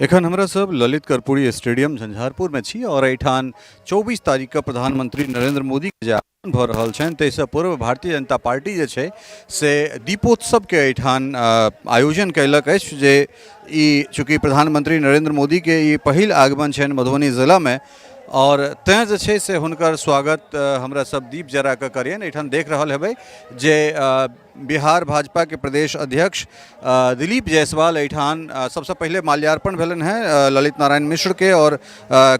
एखन हमरा सब ललित कर्पूरी स्टेडियम झंझारपुरमे छी और एहिठाम 24 तारीखके प्रधानमंत्री नरेंद्र मोदीके जे आगमन भऽ रहल छनि ताहिसँ पूर्व भारतीय जनता पार्टी जे छै से दीपोत्सवके एहिठाम आयोजन कयलक अछि जे ई चूँकि प्रधानमंत्री नरेंद्र मोदीके ई पहिल आगमन छनि मधुबनी जिलामे और तैँ जे छै से हुनकर स्वागत हमरा सब दीप जरा कऽ करियनि। एहिठाम देख रहल हेबै जे बिहार भाजपा के प्रदेश अध्यक्ष दिलीप जायसवाल एहिठाम सबसँ पहिले माल्यार्पण भेलनि हेँ ललित नारायण मिश्र के और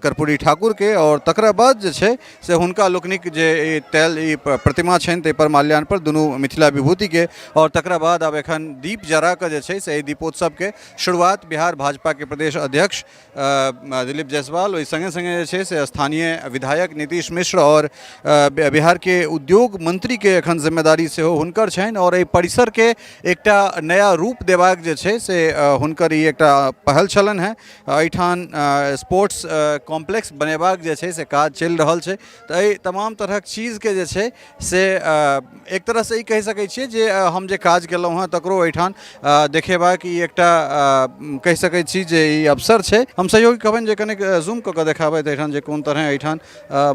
कर्पूरी ठाकुर के और तकरा बाद जे छै से हुनका लोकनिक जे ई तैल ई प्रतिमा छनि ताहिपर माल्यार्पण दुनू मिथिला विभूतिके और तकरा बाद आब एखन दीप जरा कऽ जे छै से एहि दीपोत्सवके शुरुआत बिहार भाजपा के प्रदेश अध्यक्ष दिलीप जायसवाल ओहि सङ्गे सङ्गे जे छै से स्थानीय विधायक नीतीश मिश्र आओर बिहारके उद्योग मन्त्रीके एखन जिम्मेदारी सेहो हुनकर छनि आओर एहि परिसरके एकटा नया रूप देबाक जे छै से हुनकर ई एकटा पहल छलनि हेँ। एहिठाम स्पोर्ट्स कॉम्प्लेक्स बनेबाक जे छै से काज चलि रहल छै तऽ एहि तमाम तरहक चीजके जे छै से एक तरहसँ ई कहि सकै छियै जे हम जे काज केलहुँ हँ तकरो एहिठाम देखेबाक ई एकटा कहि सकै छी जे ई अवसर छै। हम सहयोगी कहबनि जे कनिक जूम कऽ कऽ देखाबथि एहिठाम जे कोन तरहे एहिठाम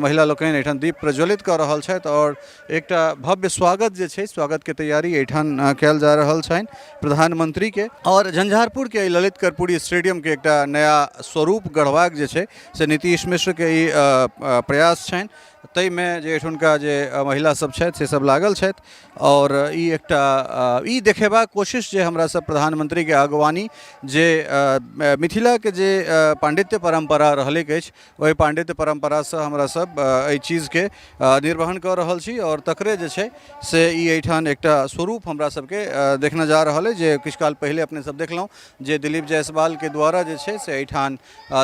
महिला लोकनि एहिठाम दीप प्रज्वलित कऽ रहल छथि आओर एकटा भव्य स्वागत जे छै स्वागतके तैयारी एहिठाम कयल जा रहल छनि प्रधानमन्त्रीके। आओर झंझारपुरके एहि ललित कर्पूरी स्टेडियमके एकटा नया स्वरूप गढ़बाक जे छै से नीतीश मिश्रके ई प्रयास छनि। ताहिमे जे एहिठुनका जे महिला सब छथि से सब लागल छथि आओर ई एकटा ई देखेबाक कोशिश जे हमरा सब प्रधानमंत्रीके अगवानी जे मिथिलाके जे पांडित्य परम्परा रहलैक अछि ओहि पांडित्य परम्परासँ हमरा सब एहि चीजके निर्वहन कऽ रहल छी आओर तकरे जे छै से ई एहिठाम एकटा स्वरूप हमरा सबके देखने जा रहल अछि जे किछु काल पहिले अपने सब देखलहुँ जे दिलीप जायसवालके द्वारा जे छै से एहिठाम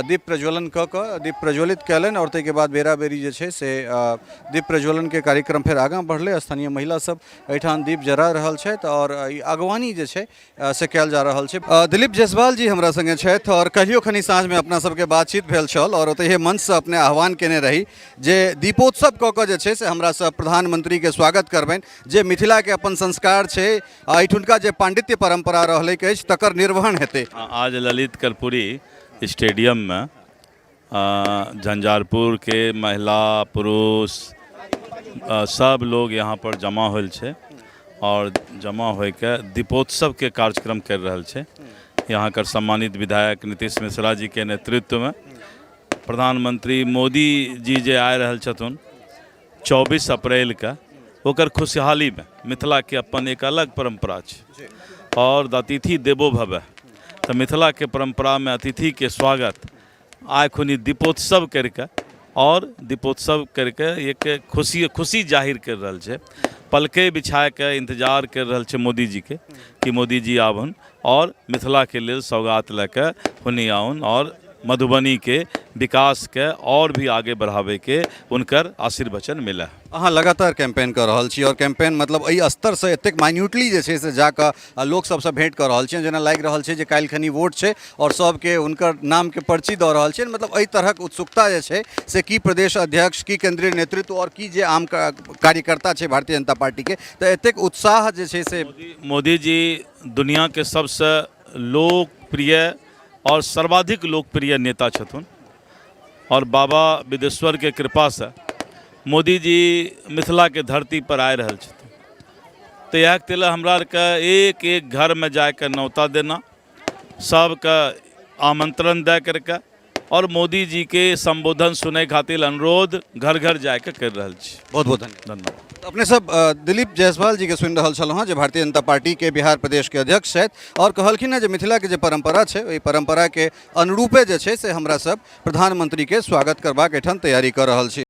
दीप प्रज्वलन कऽ कऽ दीप प्रज्वलित कयलनि आओर ताहिके बाद बेरा बेरी जे छै से दीप प्रज्वलनके कार्यक्रम फेर आगाँ बढ़लै। स्थानीय महिला सब एहिठाम दीप जरा रहल छथि आओर ई अगवानी जे छै से कयल जा रहल छै। दिलीप जायसवाल जी हमरा सङ्गे छथि आओर कहियो खनी साँझमे अपना सबके बातचीत भेल छल आओर ओतहिए मंचसँ अपने आह्वान केने रही जे दीपोत्सव कऽ कऽ जे छै से हमरा सब प्रधानमंत्रीके स्वागत करबनि जे मिथिलाके अपन संस्कार छै आ एहिठुनका जे पांडित्य परंपरा रहलैक अछि तकर निर्वहन हेतै। आज ललित कर्पूरी स्टेडियम में झंझारपुर के महिला पुरुष सब लोग यहाँ पर जमा होल छै और जमा होके दीपोत्सव के कार्यक्रम कर रहल छै। यहाँ कर सम्मानित विधायक नीतीश मिश्रा जी के नेतृत्व में प्रधानमंत्री मोदी जी जे आए रहल छथुन 24 अप्रैल के ओकर खुशहाली में मिथिला के अपन एक अलग परंपरा छै और अतिथि देवो भव तऽ मिथिला के परंपरा में अतिथि के स्वागत आइ खुनी दीपोत्सव करके और दीपोत्सव करके एक खुशी खुशी जाहिर कर रहल छै। पलके बिछा के इंतजार कर रहल छै मोदी जी के कि मोदी जी आबन और मिथिला के लेल सौगात लऽ के हुनी आउन और मधुबनी के विकास के और भी आगे बढ़ावे के उनकर आशीर्वचन मिले। अहाँ लगातार कैंपेन कऽ रहल छी और कैंपेन मतलब एहि स्तरसँ एतेक माइन्यूटली जे छै से जाकऽ आ लोक सबसँ भेँट कऽ रहल छियनि जेना लागि रहल छै जे काल्हि खनी वोट छै और सबके हुनकर नामके पर्ची दऽ रहल छियनि मतलब एहि तरहक उत्सुकता जे छै से की प्रदेश अध्यक्ष की केंद्रीय नेतृत्व और की जे आम कार्यकर्ता छै भारतीय जनता पार्टीके तऽ एतेक उत्साह जे छै से मोदी जी दुनिया के सबसे लोकप्रिय और सर्वाधिक लोकप्रिय नेता छथुन और बाबा विदेश्वर के कृपा से मोदी जी मिथिला के धरती पर आए रहल छथुन। तो इएह के लेल हमरा आरके एक एक घर में जाके न्योता देना, सबके आमंत्रण दे करके और मोदी जी के संबोधन सुने खातिर अनुरोध घर घर जाके कर रहल छी। बहुत बहुत धन्यवाद। धन्यवाद। अपने सब दिलीप जायसवाल जी के सुनि रहल छलहुँ हँ जे भारतीय जनता पार्टी के बिहार प्रदेश के अध्यक्ष छथि और कहलखिन हँ जे मिथिला के जे परंपरा छै ओहि परंपरा के अनुरूपे जे छै से हमरा सब प्रधानमंत्री के स्वागत करबाक एहिठाम तैयारी कऽ रहल छी।